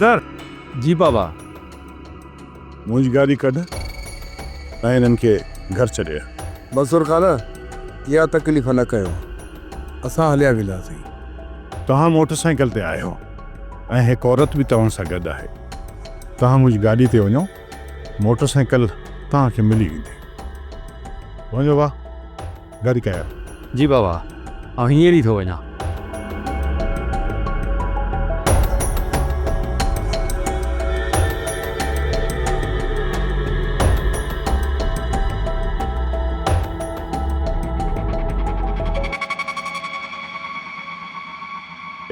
صفدر! جي بابا. منهنجي گاڏي ڪڍ ۽ هنن کي گهر ڇڏي آ. منصور خان، اها تڪليف نه ڪيو، اسان هليا وينداسين. توهان موٽر سائيڪل تي آهيو ۽ هڪ عورت به توهان سان گڏ آهي. توهان منهنجي گاڏي تي وڃو، موٽر سائيڪل توهان کي ملي ويندي. وڃو ڀاء، گاڏي ڪاهيو. جي بابا، آئون هينئر ئي ٿو وڃان.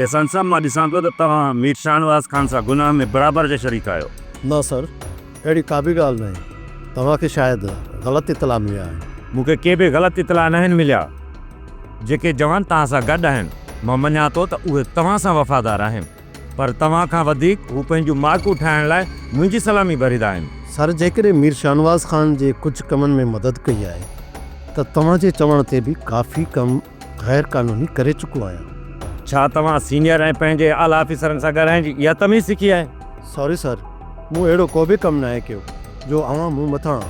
احسان صاحب مان ڏسان پيو ته توهان مير شاهنواز خان سان گناهه ۾ برابر جا شريڪ آهيو. نه سر، اهڙي ڪا به ڳالهه ناهي. توهان کي شايد غلط اطلاع مليا آهن. مون کي ڪي به غلط اطلاع ناهن مليا. جيڪي جوان توهان سان گڏ آهن، مان مڃان ٿو ته اهي توهان سان وفادار آهن، پر توهان کان وڌيڪ هو پنهنجون مارڪون ٺاهڻ لاء منهنجي سلامي ڀريندا آهن. سر، جيڪڏهن مير شاهنواز خان جي ڪجهه ڪمن ۾ مدد ڪئي آهي ته توهان جي چوڻ تي به ڪافي ڪم غير قانوني ڪري چڪو آهيان. ڇا توهان سينيئر ۽ پنهنجي اعليٰ آفيسرن سان ڳالهائڻ جي اها تميز سکي آهي؟ سوري سر، مون اهڙو ڪو به ڪم ناهي ڪيو جو اوهان مون مٿان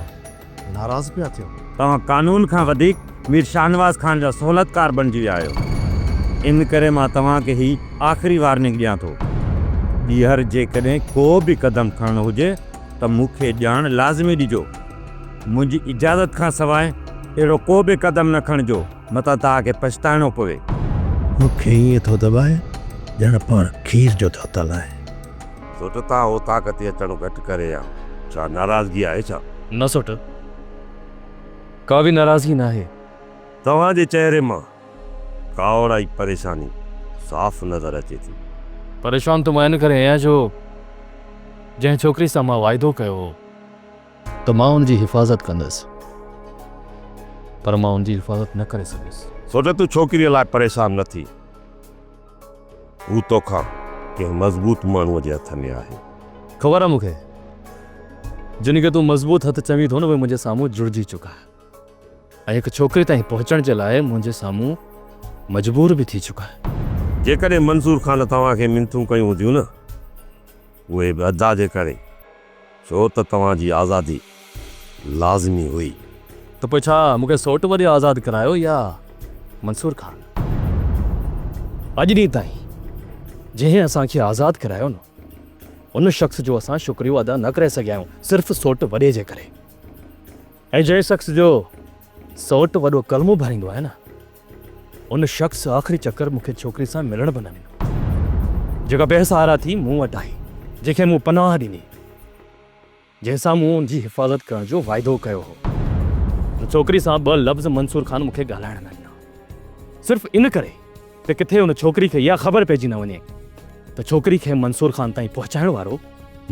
ناراض پيا ٿيو. توهان قانون کان وڌيڪ مير شاهنواز خان جا سهولتڪار بڻجي ويا آهيو. ان ڪري مان توهان کي هي آخري وارننگ ڏيان ٿو. ٻيهر جيڪڏهن ڪو به قدم کڻڻو هجي ته مون کي ڄاڻ لازمي ڏجو. منهنجي اجازت کان سواء اهڙو ڪو به قدم نه کڻجو، متان توهان کي پڇتائڻو پوي. مون کي ائين ٿو دٻائي ڄڻ پاڻ کير جو ڌوتل آهي. سوٽ تان اوطاق تي اچڻ گهٽ ڪري ها، ڇا ناراضگي آهي ڇا؟ نه سوٽ، ڪا به ناراضگي ناهي. توهان جي چهري مان ڪاوڙ ۽ پريشاني صاف نظر اچي ٿي. پريشان ته مان ان ڪري آهيان جو جنهن ڇوڪري سان مان واعدو ڪيو هو. ته مان ان جي حفاظت ڪندس پر مان ان جي حفاظت نه ڪري سگهيس. سوٽ تون ڇوڪريء لاء پريشان نه ٿي. هو توکان ڪنهن مضبوط ماڻهوء جي هٿ ۾ آهي. خبر آهي مون کي. جن کي تون مضبوط هٿ چوين ٿو نه اهي منهنجي سامهون جڙجي چڪا آهن ۽ هڪ ڇوڪري تائين پهچڻ جي لاء منهنجي سامهون مجبور به ٿي چڪا آهن. جيڪڏهن منصور خان توهان کي منٿون ڪيون هونديون نه اهي به ادا جي ڪري. ڇو ته توهان جي آزادي لازمي هئي. ته پوء ڇا مون کي سوٽ وڏي آزاد ڪرايو يا منصور خان؟ اڄ ڏينهن تائين جنهن اسان کي آزاد ڪرايو نه ان شخص جو اسان شڪريو ادا نه ڪري سگهيا آهيون صرف سوٽ وڏي جي ڪري ۽ جنهن شخص جو سوٽ وڏو ڪلمو ڀريندو آهي نه ان شخص آخري چڪر مون کي ڇوڪري سان ملڻ به نه ڏنو، جيڪا بي سهارا ٿي مون وٽ آئي، جنهن کي مون پناهه ڏني، جنهن سان مون ان جي حفاظت ڪرڻ جو واعدو ڪيو هو. ان ڇوڪري سان ٻه لفظ منصور خان مون کي ڳالهائڻ نه ڏنا، صرف ان ڪري ته ڪٿي ان ڇوڪري کي اها خبر پئجي نه وڃي ته ڇوڪري کي منصور خان تائين پهچائڻ وارو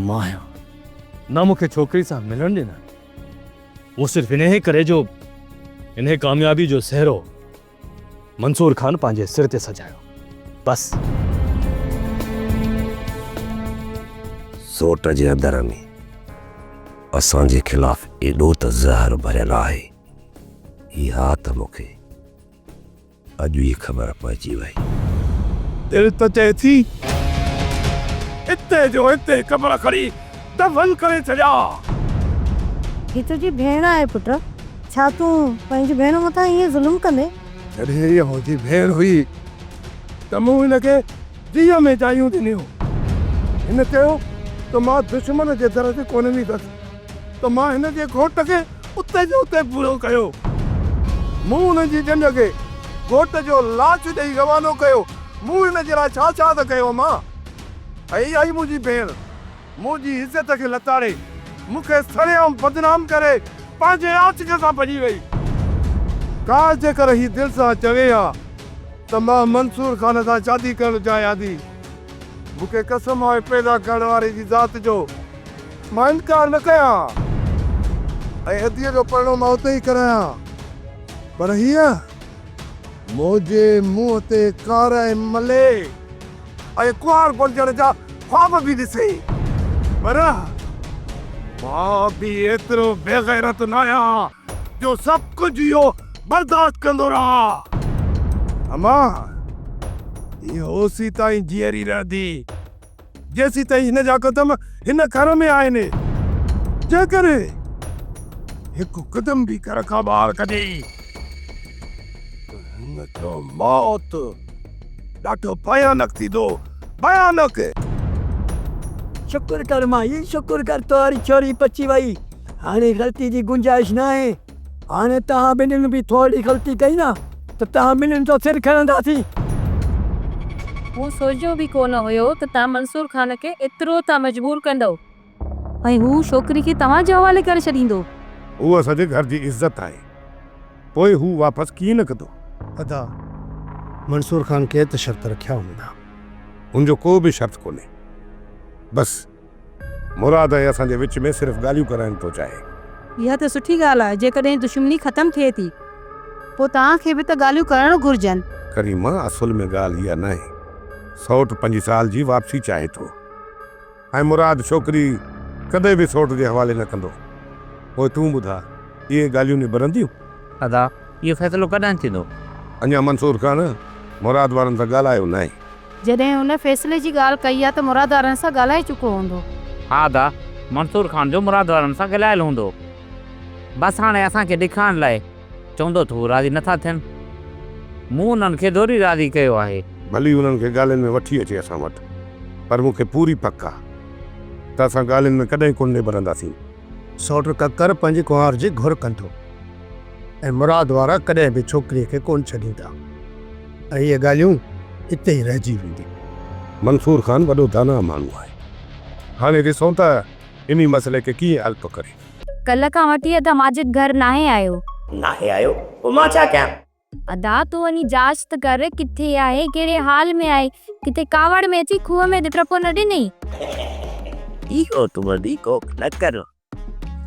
مان آهيان. نه مون کي ڇوڪري سان ملڻ ڏنائين. اهو صرف انهيء ڪري جو انهيء ڪاميابي جو سهرو منصور خان پنهنجي سر تي سجايو. بس. سوٽ جي اندر ۾ اسان جي خلاف ايڏو ته زهر ڀريل آهي، اها ته مون کي اڄ ئي خبر پئجي وئي. دل ته چئي ٿي اتي جو اتي قبر کڻي دفن ڪري ڇڏيان. هي تنهنجي ڀيڻ آهي پٽ، ڇا تون پنهنجي ڀيڻ مٿان ائين ظلم ڪندين؟ جڏهن هيء منهنجي ڀيڻ هئي ته مون هن کي جيء ۾ جايون ڏنيون. هن چيو ته مان دشمن جي در تي ڪونه ويندس ته مان هن جي گهوٽ کي اتي جو اتي پورو ڪيو. مون هن جي ڄڃ کي گهوٽ جو لاش ڏئي روانو ڪيو. مون هن جي لاء ڇا ڇا نه ڪيو امان. ۽ اها ئي منهنجي ڀيڻ منهنجي عزت کي لتاڙي، مون کي سرعام بدنام ڪري پنهنجي عاشق سان ڀڄي وئي. ڪاش جيڪر هي دل سان چوي ها ته مان منصور خان سان شادي ڪرڻ چاهيان ٿي. مون کي قسم آهي پيدا ڪرڻ واري جي ذات جو، مان انڪار نه ڪيان ها ۽ اديء جو پرڻو مان اتي ئي ڪرايان ها. پر هيء منهنجي منهن تي ڪارنهن ملي ۽ ڪنوار بڻجڻ جا خواب به ڏسي. پر مان به ايترو بيغيرت ناهيان جو سڀ ڪجهه اهو برداشت ڪندو رهان. امان، هيء اوسيتائين جيئري رهندي. جيسيتائين هن جا قدم هن گهر ۾ آهن. جيڪڏهن هڪ قدم به گهر کان ٻاهر ڪڍيئي ته هن جو موت ڏاڍو ڀيانڪ ٿيندو، ڀيانڪ! شڪر ڪر مائي، شڪر ڪر توهاري ڇوري بچي وئي. هاڻي غلطي جي گنجائش ناهي. هاڻي توهان ٻنهين به ٿورڙي غلطي ڪئي نه ته توهان ٻنهين جو سر کڻنداسين. مون سوچيو به ڪو نه هيو ته توهان منصور خان کي ايترو ته مجبور ڪندؤ ۽ هو ڇوڪري کي توهان جي حوالي ڪري ڇڏيندو. هو اسان جي گهر جي عزت آهي. پوء هو واپس ڪيئن نه ڪندو؟ ادا، منصور خان ڪي ته شرط رکيا هوندا. هن جو ڪو به شرط ڪونهي. بس مراد ۽ اسان جي وچ ۾ صرف ڳالهيون ڪرائڻ ٿو چاهي. اها ته سٺي ڳالهه آهي، جيڪڏهن دشمني ختم ٿئي ٿي. پوء توهان کي به ته ڳالهيون ڪرڻ گهرجن. ڪريما، اصل ۾ ڳالهه اها ناهي. سئوٽ پنهنجي زال جي واپسي چاهي ٿو. ۽ مراد ڇوڪري ڪڏهن به سئوٽ جي حوالي نه ڪندو. پوء تون ٻڌاء، اهي ڳالهيون نبرنديون؟ ادا، اهو فيصلو ڪڏهن ٿيندو؟ اڃا منصور خان مراد وارن سان ڳالهايو ناهي. جڏهن هن فيصلي جي ڳالهه ڪئي آ ته مراد وارن سان ڳالهائي چڪو هوندو. ها ادا، منصور خان جو مراد وارن سان ڳالهايل هوندو. بس هاڻي اسان کي ڏيکارڻ لاء چوندو ته هو راضي نٿا ٿين. مون انهن کي زوري راضي ڪيو آهي. ڀلي انهن کي ڳالهين ۾ وٺي اچي اسان وٽ، پر مون کي پوري پڪ آ ته اسان ڳالهين ۾ ڪڏهن ڪونه نبرنداسين. سئوٽ ڪڪر پنهنجي ڪنوار جي گهر ڪندو ۽ مراد وارا ڪڏهن به ڇوڪريء کي ڪونه ڇڏيندا ۽ اهي ڳالهيون اتي ئي رهجي وينديون. منصور خان وڏو داناء ماڻهو آهي. هاڻي ڏسون ته انهي مسئلي کي ڪيئن حل ٿو ڪري. ڪلهه کان وٺي ادا ماجد گهر ناهي آيو. ناهي آيو؟ پوء مان ڇا ڪيان؟ ادا تون وڃي جاچ ته ڪر ڪٿي آهي ڪهڙي حال ۾ آهي ڪٿي ڪاوڙ ۾ اچي کوهه ۾ ٽپو نه ڏنئي. اهو تون وڌيڪ اوک نه ڪر.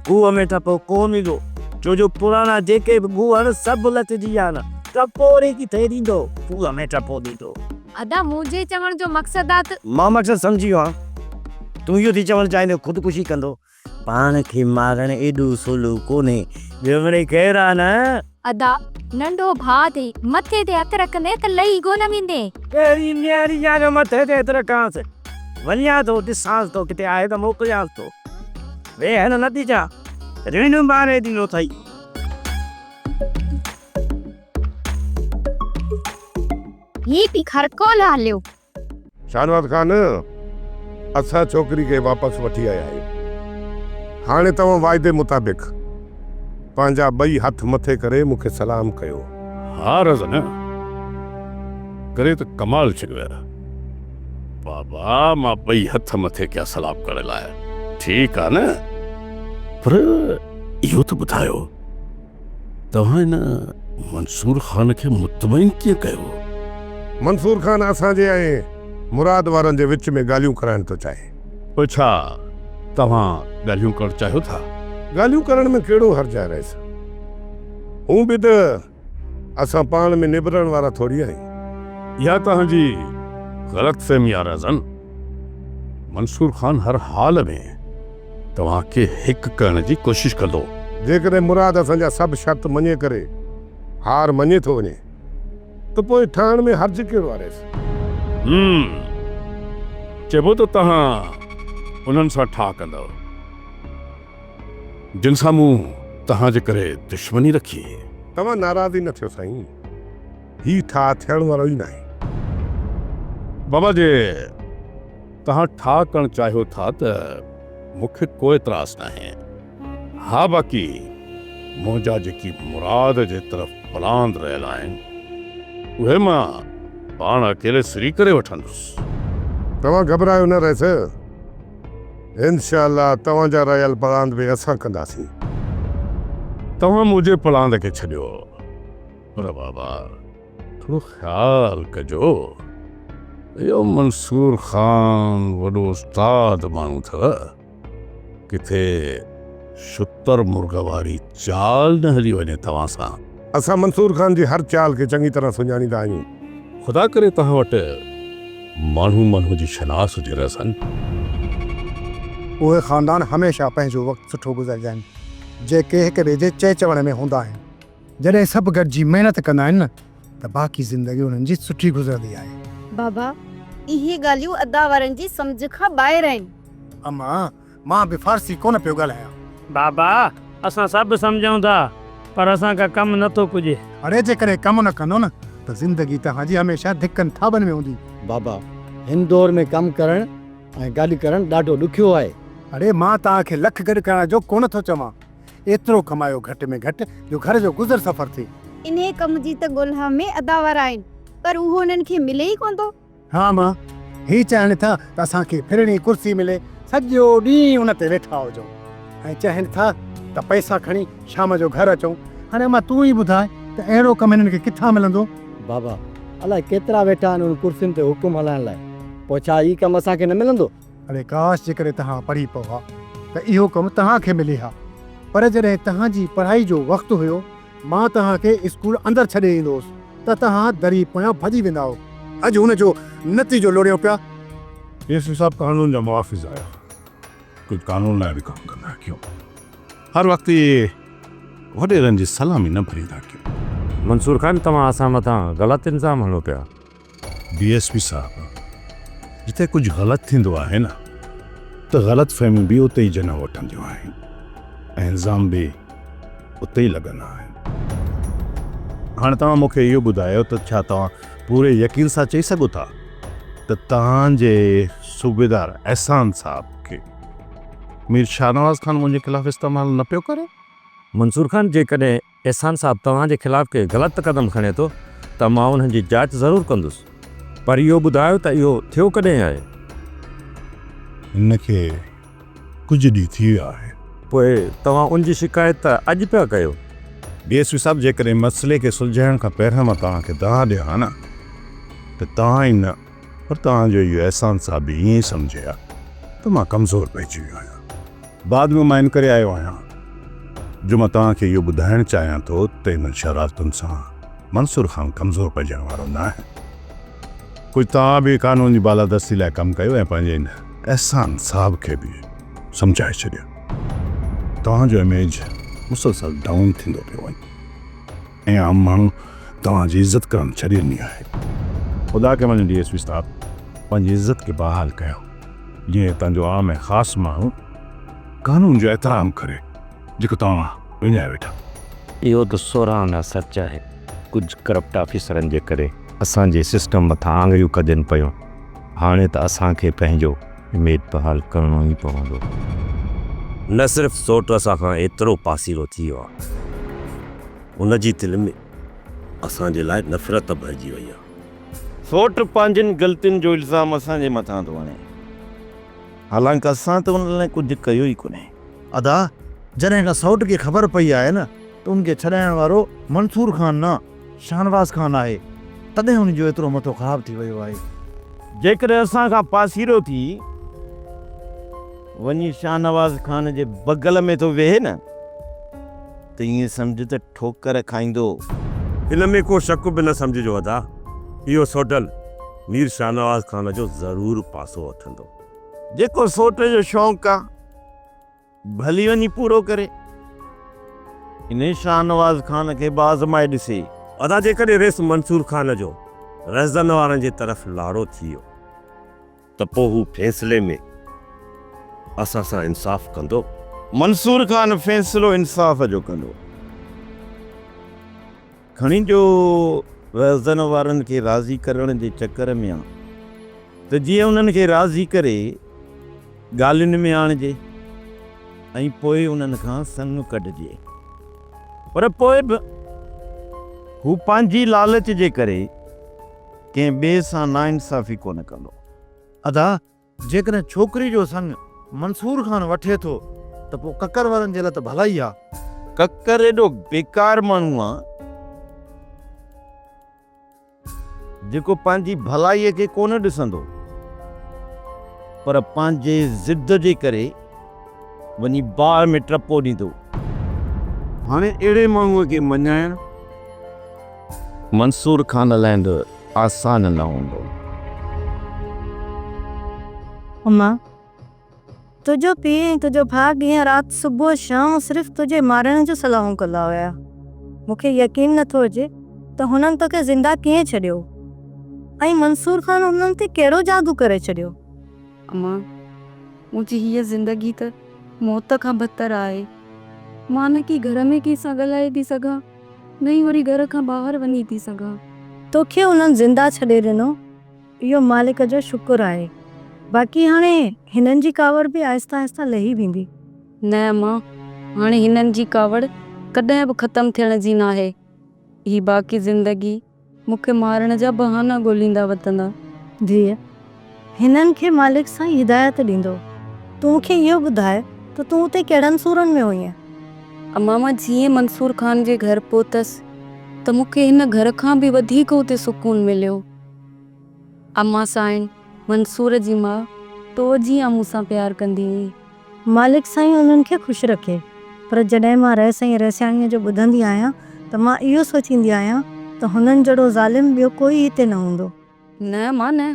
کوهه ۾ ٽپو ڪونه ڏيندو ڇو جو پراڻا جيڪي به کوهه آهن سڀ لٽجي ويا آهن ٽپو وري ڪٿي ڏيندو کوهه ۾ ٽپو ڏيندو. ادا منهنجي چوڻ جو مقصد آ ته. مان مقصد سمجهي ويو آهيان تون اهو ٿي چوڻ چاهين ته خودڪشي ڪندو پاڻ کي مارڻ ايڏو سولو ڪونهي. ٻيو مڙئي خير آ نه؟ ادا، ننڍو ڀاء اٿئي، مٿي تي هٿ رکندين ته لهي ڪونه ويندين. ڪهڙي نياڻي آ جو مٿي تي هٿ رکانس. وڃان ٿو، ڏسانس ٿو، ڪٿي آهي ته موڪليانس ٿو. ويهڻ نه ڏجان، رڻ ماري ڏنو اٿئي. هي به خرڪو نه هليو. شاهنواز خان، اسان ڇوڪري کي واپس وٺي آيا آهيون. هاڻي توهان واعدي مطابق پنهنجا ٻئي هٿ مٿي ڪري مون کي سلام ڪيو. ها رز نه ڪري ته ڪمال ڇڏيو يار. بابا مان ٻئي هٿ مٿي ڪيا سلام ڪرڻ لاء ٺيڪ آ نه پر اهو ته ٻڌايو توهان هن منصور خان کي مطمئن ڪيئن ڪيو؟ منصور خان اسان جي ۽ مراد وارن جي وچ ۾ ڳالهيون ڪرائڻ ٿو چاهي. پوء ڇا توهان ڳالهيون ڪرڻ چاهيو ٿا؟ ڳالهيون ڪرڻ ۾ ڪهڙو حرج آهي رئيس؟ هون به ته اسان پاڻ ۾ نبرڻ وارا ٿوري آهيون. اها توهان جي غلط فهمي آهي رهزن. منصور خان هر حال ۾ توهان کي هڪ ڪرڻ جي ڪوشش ڪندو. جيڪڏهن مراد اسان جا سڀ شرط مڃي ڪري هار مڃي ٿو وڃي ته پوء ٺاهڻ ۾ حرج ڪهڙو آهي رئيس؟ هم، چئبو ته توهان انهن سان ٺاهه ڪندؤ جن سان مون توهان جي ڪري دشمني رکي. توهان ناراض ئي نه ٿيو سائين. هي ٺاهه ٿيڻ وارو ئي ناهي. بابا جي توهان ٺاهه ڪرڻ چاهيو ٿا ته مون کي ڪو اعتراض ناهي. ها باقي منهنجا جيڪي مراد جي طرف پلاند رهيل آهن اهي مان پاڻ اڪيلي سري ڪري وٺندس. توهان گهٻرايو نه رئيس. انشاء الله توهان جا رهيل پلاند به اسان ڪنداسين. توهان منهنجي پلاند کي ڇڏيو. پر بابا ٿورو خيال ڪجو اهو منصور خان وڏو استاد ماڻهو اٿو ڪٿي شتر مرغ واري چال نه هلي وڃي توهان سان. اسان منصور خان جي هر چال کي چڱي طرح سڃاڻيندا آهيون. خدا ڪري توهان وٽ ماڻهو ماڻهو جي شناس هجي رهسن. اهي خاندان هميشه پنهنجو وقت سٺو گذاريندا آهن جيڪي هڪ ٻئي جي چئي چوڻ ۾ هوندا آهن. جڏهن سڀ گڏجي محنت ڪندا آهن نه ته باقي زندگي انهن جي سٺي گذرندي آهي. بابا! اهي ڳالهيون ادا وارن جي سمجهه کان ٻاهر آهن. اما، مان به فارسي ڪونه پيو ڳالهايان. بابا، اسان سڀ سمجهون ٿا، پر اسان کان ڪم نه ٿو پڄي. اڙي جيڪڏهن ڪم نه ڪندو نه ته زندگي توهان جي هميشه ڌڪن ٿاٻن ۾ هوندي. بابا، هن دور ۾ ڪم ڪرڻ ۽ گڏ ڪرڻ ڏاڍو ڏکيو آهي. اڙي مان توهان کي لک گڏ ڪرڻ جو ڪونه ٿو چوان. ايترو ڪمايو گهٽ ۾ گهٽ جو گهر جو گذر سفر ٿئي. انهيء ڪم جي ته ڳولها ۾ ادا وارا آهن، پر اهو انهن کي ملي ئي ڪونه ٿو. ها امان، هي چاهين ٿا ته اسان کي ڦرڻي ڪرسي ملي، سڄو ڏينهن ان تي ويٺا هجون ۽ چاهين ٿا ته پئسا کڻي شام جو گهر اچون. هاڻي امان تون ئي ٻڌاء ته اهڙو ڪم هنن کي ڪٿان ملندو؟ بابا، الائي ڪيترا ويٺا آهن انهن ڪرسين تي حڪم هلائڻ لاء، پوء ڇا هي ڪم اسان کي نه ملندو؟ اڙي ڪاش جيڪڏهن توهان پڙهي پئو ها ته اهو ڪم توهان کي ملي ها. پر جڏهن توهان جي پڙهائي جو وقت هيو، مان توهان کي اسڪول اندر ڇڏي ايندو هوس ته توهان دري پويان ڀڄي ويندا هئو. اڄ ان جو نتيجو لوڙيو پيا. ايس پي صاحب قانون جا محافظ آهيو، ڪجهه قانون لاء به ڪم ڪندا ڪيو. هر وقت اهي وڏيرن جي سلامي نه ڀريندا ڪيو. منصور خان توهان اسان مٿان غلط الزام هڻو پيا. ڊي ايس پي صاحب جتي ڪجهه غلط ٿيندو آهي نه ته غلط فهميون به اتي ئي جنم وٺنديون آهن ۽ الزام به اتي ئي لڳندا آهن. هاڻ توهان مون کي اهو ٻڌايو ته ڇا توهان پوري يقين سان چئي سگهو ٿا ته توهان جي صوبيدار احسان صاحب کي مير شاهنواز خان منهنجي خلاف استعمال نه پيو ڪري؟ منصور خان جيڪڏهن احسان صاحب توهان جي خلاف ڪي غلط قدم کڻي ٿو ته مان انهن جي جاچ ضرور ڪندس پر اهو ٻڌايو ته اهو ٿيو ڪڏهن آهي؟ هن کي ڪجهه ڏينهن ٿي ويا آهن. پوء توهان ان جي شڪايت ته اڄ پيا ڪيو. ڊي ايس پي صاحب جيڪڏهن مسئلي کي سلجهائڻ کان پهريان مان توهان کي دانهن ڏيان ها نه ته توهان ئي نه پر توهان جو اهو احسان صاحب به ائين ئي سمجهي ها ته مان ڪمزور پئجي ويو آهيان. بعد ۾ مان ان ڪري آيو آهيان جو مان توهان کي اهو ٻڌائڻ چاهيان ٿو ته انهن شرارتن سان منصور خان ڪمزور پئجڻ وارو ناهي. ڪجهه توهان به قانون جي بالادستي لاء ڪم ڪيو ۽ پنهنجي ان احسان صاحب کي به سمجهائي ڇڏيو. توهان جو اميج مسلسل ڊائون ٿيندو پيو وڃي ۽ عام ماڻهو توهان جي عزت ڪرڻ ڇڏي ڏني آهي. خدا کي مڃو ڊي ايس پي صاحب پنهنجي عزت کي بحال ڪيو. جيئن هتان جو عام ۽ خاص ماڻهو قانون جو احترام ڪري، جيڪو توهان وڃائي ويٺا. اهو ته سورهانه سچ آهي. ڪجهه ڪرپٽ آفيسرن جي ڪري اسان جي سسٽم مٿان آڱريون ڪڍن پيون. هاڻي ته اسان کي پنهنجو اميج بحال ڪرڻو ئي پوندو. نه صرف سوٽ اسان کان ايترو پاسيرو ٿي ويو آهي، ان جي دل ۾ اسان جي لاء نفرت ڀرجي وئي آهي. سوٽ پنهنجين غلطين جو الزام اسان جي مٿان ٿو هڻي، حالانڪ اسان ته ان لاء ڪجهه ڪيو ئي ڪونهي. ادا، جڏهن کان سئوٽ کي خبر پئي آهي نه ته ان کي ڇڏائڻ وارو منصور خان نه شاهنواز خان آهي، تڏهن ان جو ايترو مٿو خراب ٿي ويو آهي. جيڪڏهن اسان کان پاسيرو ٿي وڃي شاهنواز خان جي بغل ۾ ٿو ويهي نه ته ائين سمجهه ته ٺوڪر کائيندو. ان ۾ ڪو شڪ به نه سمجهجو ادا، اهو سوڍل مير شاهنواز خان جو ضرور پاسو وٺندو. جيڪو سوٽ جو شوق آ، ڀلي وڃي پورو ڪري. انهي شاهنواز خان کي به آزمائي ڏسي. ادا جيڪڏهن ريس منصور خان جو رهزن وارن جي طرف لاڙو ٿي ويو. ته پوء هو فيصلي ۾ اسان سان انصاف ڪندو؟ منصور خان فيصلو انصاف جو ڪندو. کڻي جو رهزن وارن کي راضي ڪرڻ جي چڪر ۾ آ ته جيئن انهن کي راضي ڪري ڳالهين ۾ آڻجي ۽ پوء انهن کان سڱ ڪڍجي. پر پوء به هو پنهنجي لالچ جي ڪري ڪنهن ٻئي سان ناانصافي ڪونه ڪندو. ادا، جيڪڏهن ڇوڪري جو سڱ منصور خان وٺي ٿو ته پوء ڪڪر وارن جي لاء ته ڀلائي آ. ڪڪر ايڏو بيڪار ماڻهو آ، جيڪو پنهنجي ڀلائيء کي ڪونه ڏسندو، پر پنهنجي ضد جي ڪري وڃي باهه ۾ ٽپو ڏيندو. هاڻي اهڙي ماڻهوء کي مڃائڻ منصور خان لاء به آسان نه هوندو. اما، تنهنجو پيء ۽ تنهنجو ڀاء ڏينهن رات صبح شام صرف تنهنجي مارڻ جون صلاحون ڪندا هيا. مون کي يقين نه ٿو اچي ته هنن توکي زنده ڪيئن ڇڏيو. ۽ منصور خان انهن تي ڪهڙو جادو ڪري ڇڏيو؟ امان، منهنجي هيء زندگي ته موت کان بدتر آهي. مان نه ڪي گهر ۾ ڪنهن سان ڳالهائي ٿي سگهان، نه ئي وري گهر کان ٻاهر وڃي ٿي سگهان. توکي انهن زنده ڇڏي ڏنو، اهو مالڪ جو شڪر آهي. باقي هاڻي هنن جي ڪاوڙ به آهستي آهستي لهي ويندي. نه امان، هاڻي هنن جي ڪاوڙ ڪڏهن به ختم ٿيڻ جي ناهي. هي باقي زندگي مون کي مارڻ جا بهانا ڳوليندا وتندا. ڌيء، هنن کي مالڪ سائين هدايت ڏيندو. تون مون کي اهو ٻڌاء ته تون اتي ڪهڙن سورن ۾ هئينء؟ امان، مان جيئن منصور خان جي گهر پهتس ته مون کي هن گهر کان به وڌيڪ اتي سڪون مليو. امان سائين، منصور جي ماء تو جيان مون سان پيار ڪندي هئي. مالڪ سائين انهن کي خوش رکي. پر جڏهن مان رئيس ۽ رئيسياڻيء جو ٻڌندي آهيان ته مان اهو سوچيندي آهيان ته هنن جهڙو ظالم ٻيو ڪوئي هتي نه هوندو. نه مان نه،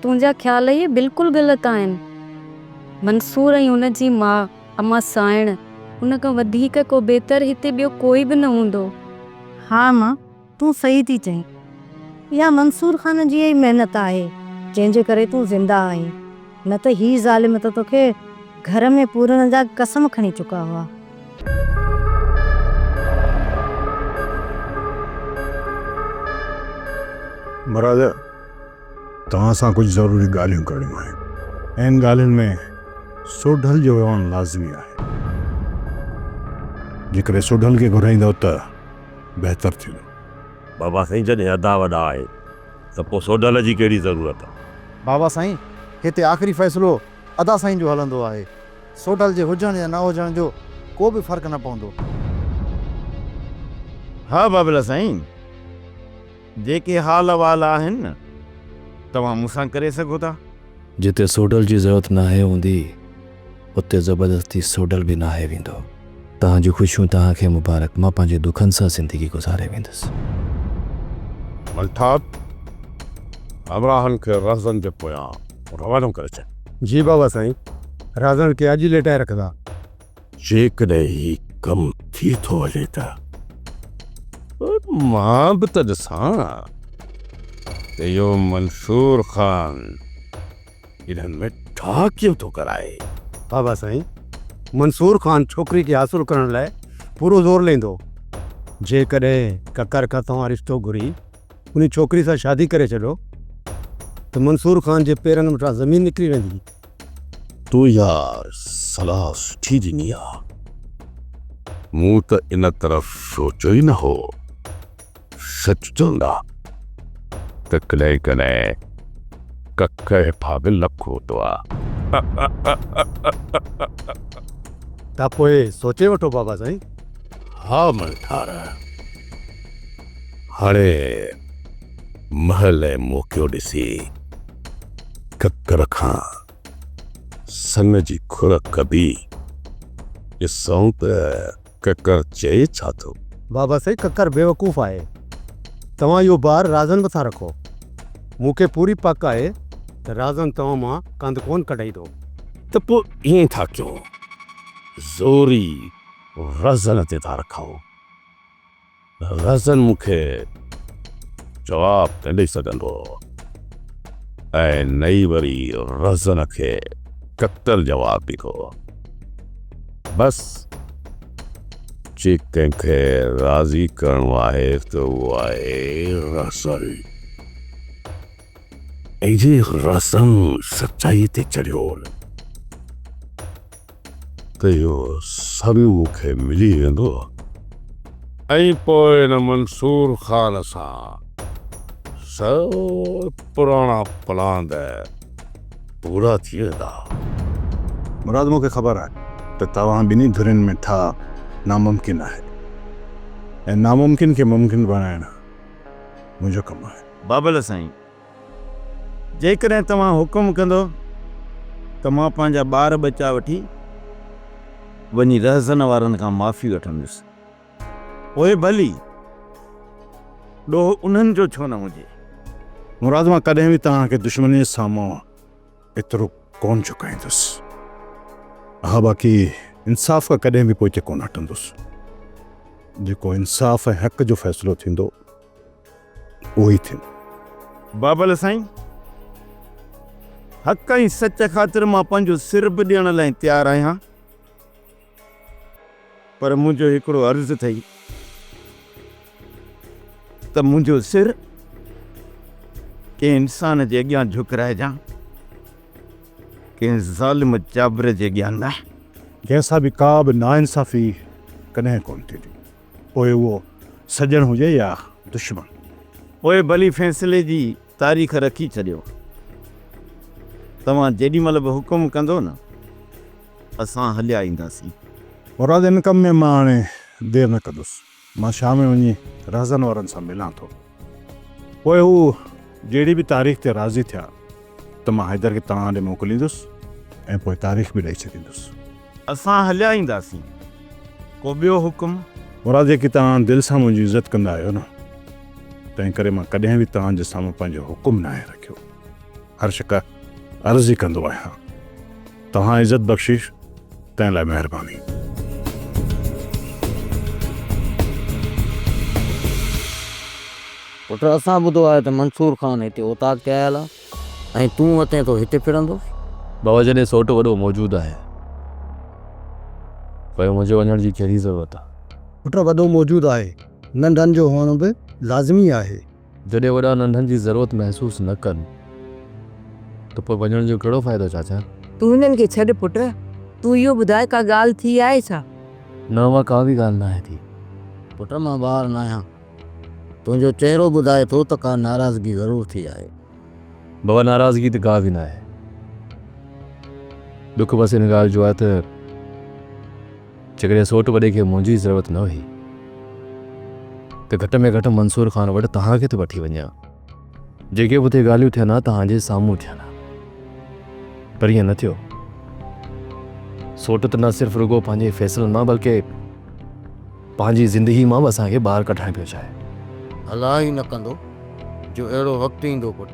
تنهنجا خيال اهي بلڪل غلط آهن. منصور ۽ ان جي ماء امان سانئڻ، ان کان وڌيڪ ڪو بهتر هتي ٻيو ڪوئي به نه هوندو. ها امان، تون صحيح ٿي چئين. اها منصور خان جي ئي محنت آهي، جنهن جي ڪري تون زنده آهين. نه ته هي ظالم ته توکي گهر ۾ پورڻ جا قسم کڻي چڪا هئا. مراد، توهان سان ڪجهه ضروري ڳالهيون ڪرڻيون آهن. انهن ڳالهين ۾ سوڍل جو هئڻ لازمي آهي. جيڪڏهن سوڍل کي گهرائيندؤ ته بهتر ٿيندو. بابا سائين جڏهن ادا وڏا آهي ته پوء سوڍل جي ڪهڙي ضرورت. بابا سائين هتي آخري فيصلو ادا سائين جو هلندو آهي. سوڍل جي هجڻ يا نه هجڻ جو ڪو به فرق نه پوندو. ها بابلا سائين جيڪي حال احوال آهن نه توهان مون سان ڪري سگهو ٿا. جتي سوڍل جي ضرورت ناهي هوندي اتي زبردستي سوڍل به ناهي ويندو. توهان جون خوشيون توهان کي مبارڪ مان پنهنجي دکن سان زندگي گذاري ويندس. ملٿاب، همراهن کي رهزن جي پويان روانو ڪري ڇڏ. جي بابا سائين، رهزن کي اڄ ئي ليٽائي رکندا. جيڪڏهن هي ڪم ٿي ٿو وڃي ته مان به ته ڏسان ته اهو منصور خان انهن ۾ ٺاهه ڪيئن ٿو ڪرائي. بابا سائين، منصور خان ڇوڪري کي حاصل ڪرڻ لاء پورو زور لئيندو. جيڪڏهن ڪڪر کان توهان رشتو گهري انهي ڇوڪري سان شادي ڪري ڇڏيو ته منصور خان جي پيرن مٿان زمين نڪري ويندي. تو اها صلاح سٺي ڏني آ. مون ته ان طرف سوچيو ئي نه هو. سچ چوندا ته ڪڏهن ڪڏهن ڪک هيٺان به لک هوندو آ. ته پوء سوچي وٺو بابا سائين. ها ملٺار، هاڻي مهل ۽ موقعو ڏسي ڪڪر کان سن جي کڙ ڪبي، ڏسون ته ڪڪر چئي ڇا ٿو. بابا سائين ڪڪر بيوقوف آهي، توهان اهو بار رازن مٿان رکو، مون کي پوري پڪ آهي ته رازن توهان مان ڪنڌ ڪونه ڪڍائيندو. ته پوء ائين ٿا ڪيون، زوري رازن تي ٿا رکون. رازن مون کي جواب نه ڏئي سگهندو ۽ نه ئي وري رازن کي ڪتل جواب ڏيندو. بس جي ڪنهن کي راضي ڪرڻو آهي ته اهو آهي رازن. ۽ جي رازن سچائي تي چڙهيو ته اهو سڀ مون کي ملي ويندو ۽ پوء ان منصور خان سان سڀ پراڻا پلاند پورا ٿي ويندا. مراد مون کي خبر آهي ته توهان ٻنهي ڌرين ۾ ٺاهه ناممڪن آهي ۽ ناممڪن کي ممڪن بڻائڻ منهنجو ڪم آهي. بابل سائين! جيڪڏهن توهان حڪم ڪندو ته مان پنهنجا ٻار ٻچا وٺي وڃي رهزن وارن کان معافي وٺندس. پوء ڀلي ڏوهه انهن جو ڇو نه هجي. مراد مان ڪڏهن به توهان کي دشمنيء سامهون ايترو ڪونه جهڪائيندس. ها باقي انصاف کان ڪڏهن به پوئتي ڪونه هٽندس. جيڪو انصاف ۽ حق جو فيصلو ٿيندو اهو ئي ٿيندو. بابل سائين، حق ۽ سچ خاطر مان پنهنجو سر به ڏيڻ لاء تيار آهيان، پر منهنجو هڪڙو عرض اٿئي ته منهنجو سر ڪنهن انسان جي اڳيان جهڪرائجان، ڪنهن ظالم جابر جي اڳيان نه. ڪنهن سان به ڪا به ناانصافي ڪڏهن ڪونه ٿيندي. پوء اهو سڄڻ هجي يا دشمن. پوء ڀلي فيصلي جي تاريخ رکي ڇڏيو. توهان جيڏي مهل به حڪم ڪندو نه، اسان هليا اينداسين. مراد، ان ڪم ۾ مان هاڻي دير نه ڪندس. مان شام ۾ وڃي رهزن وارن سان ملان ٿو. پوء هو جهڙي به تاريخ تي راضي ٿيا ته مان حيدر کي توهان ڏي موڪليندس ۽ پوء تاريخ به ڏئي ڇڏيندس. اسان هليا اينداسين. ڪو ٻيو حڪم؟ مراد، جيڪي توهان دل سان منهنجي عزت ڪندا آهيو نه، تنهن ڪري مان ڪڏهن به توهان جي سامهون پنهنجو حڪم ناهي رکيو. هر شڪ عرض ئي ڪندو آهيان. توهان عزت بخشي تنهن لاء مهرباني. پٽ اسان ٻڌو آهي ته منصور خان هتي اوطاق تي آيل آ ۽ تون وتين ٿو هتي ڦرندو. بابا جڏهن سوٽ وڏو موجود آهي پوء منهنجي وڃڻ جي ڪهڙي ضرورت آ. پٽ وڏو موجود آهي ننڍن جو هئڻ به لازمي آهي. جڏهن وڏا ننڍن جي ضرورت محسوس نه ڪن ته پوء وڃڻ جو ڪهڙو فائدو چاچا؟ تون هنن کي ڇڏ پٽ، تون اهو ٻڌاء ڪا ڳالهه ٿي آهي ڇا؟ نه امان ڪا به ڳالهه ناهي ٿي. پٽ مان ٻار ناهيان، تنهنجو چهرو ٻڌائي ٿو ته ڪا ناراضگي ضرور ٿي آهي. بابا ناراضگي ته ڪا به ناهي، ڏک بس ان ڳالهه جو آهي ته جيڪڏهن سوٽ وڏي کي منهنجي ضرورت نه هئي ته گهٽ ۾ گهٽ منصور خان وٽ توهان کي ته وٺي وڃان ها. جيڪي به اتي ڳالهيون ٿين ها توهان جي سامهون ٿين ها. پر ائين نه ٿيو. سوٽ ته نه صرف رڳو پنهنجي فيصلن مان بلڪه پنهنجي زندگي مان به اسان کي ٻاهر ڪڍڻ پيو چاهي. الله ئي نه ڪندو جو اهڙو وقت ايندو پٽ.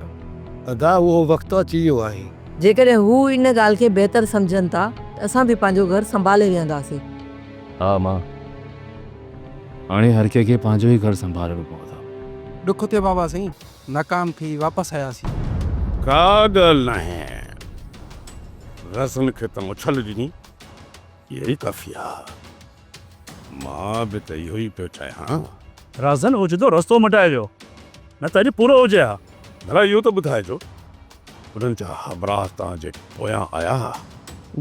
ادا اهو وقت اچي ويو آهي. جيڪڏهن هو ان ڳالهه کي بهتر سمجهن ٿا ته اسان به پنهنجو گهر سنڀالي ويهنداسين. ها امان، هاڻي هر ڪنهن کي پنهنجو ئي گهر سنڀالڻو پوندو. ڏک ٿيو بابا سائين، ناڪام ٿي واپس آياسين. ڪا ڳالهه ناهي، رسن کي ته اڇل ڏني، اها ئي ڪافي آ. مان به ته اهو ئي پيو چاهيان. رازن اوچتو رستو مٽائي ويو، نه ته اڄ پورو هجي ها. ڀلا اهو ته ٻڌائجو، انهن جا همراهه توهان جي پويان آيا ها؟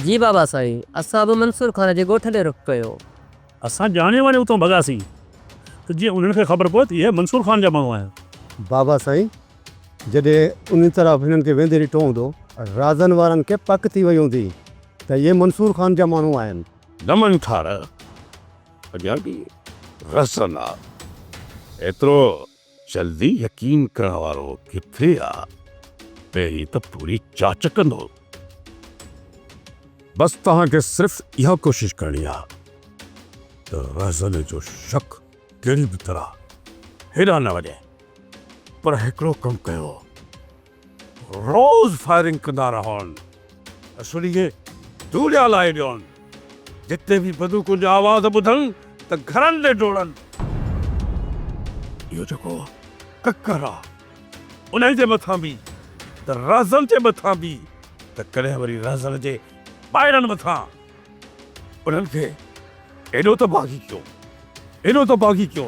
جي بابا سائين، اسان به منصور خان جي ڳوٺ ڏي رخ ڪيو. اسان ڄاڻي واڻي اتان ڀڳاسين ته جيئن انهن کي خبر پوي ته اهي منصور خان جا ماڻهو آهن. بابا سائين، جڏهن انهي طرف هنن کي ويندي ڏٺو هوندو، رازن وارن کي پڪ ٿي وئي هوندي ته اهي منصور خان جا ماڻهو آهن. نه منٺار، اڳيان به رسن آ. ايترو جلدي يقين ڪرڻ وارو ڪٿي آ. پهرين ته پوري جاچ ڪندو. بس توهان کي صرف اها ڪوشش ڪرڻي آ ته رهزن جو شڪ ڪهڙي به طرح هيڏانهن نه وڃي. پر هڪڙو ڪم ڪيو. روز فائرنگ ڪندا رهن. اصل اهي ڌوڙيا لائي ڏين. جتي به بندوقن جا آواز ٻڌن ته گهرن ڏي ڊوڙن. اهو جيڪو ڪڪر آ انهي جي مٿان به ته رهزن جي مٿان به ته ڪڏهن وري رهزن جي ٻاهرن مٿان. انهن کي ايڏو ته باغي ڪيو، ايڏو ته باغي ڪيو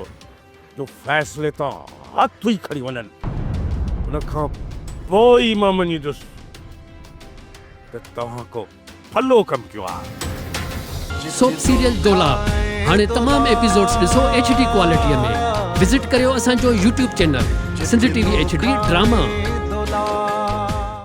جو فيصلي تان هٿ ئي کڻي وڃن. ان کان پوء ئي مان مڃيندس ته توهان ڪو ڀلو ڪم ڪيو آهي. سوپ سيريل دولاب هاڻي تمام ايپيسوڊز ڏسو ايڇ ڊي ڪوالٽي ۾ وزٽ ڪريو اسان جو YouTube channel Sindh T V H D drama.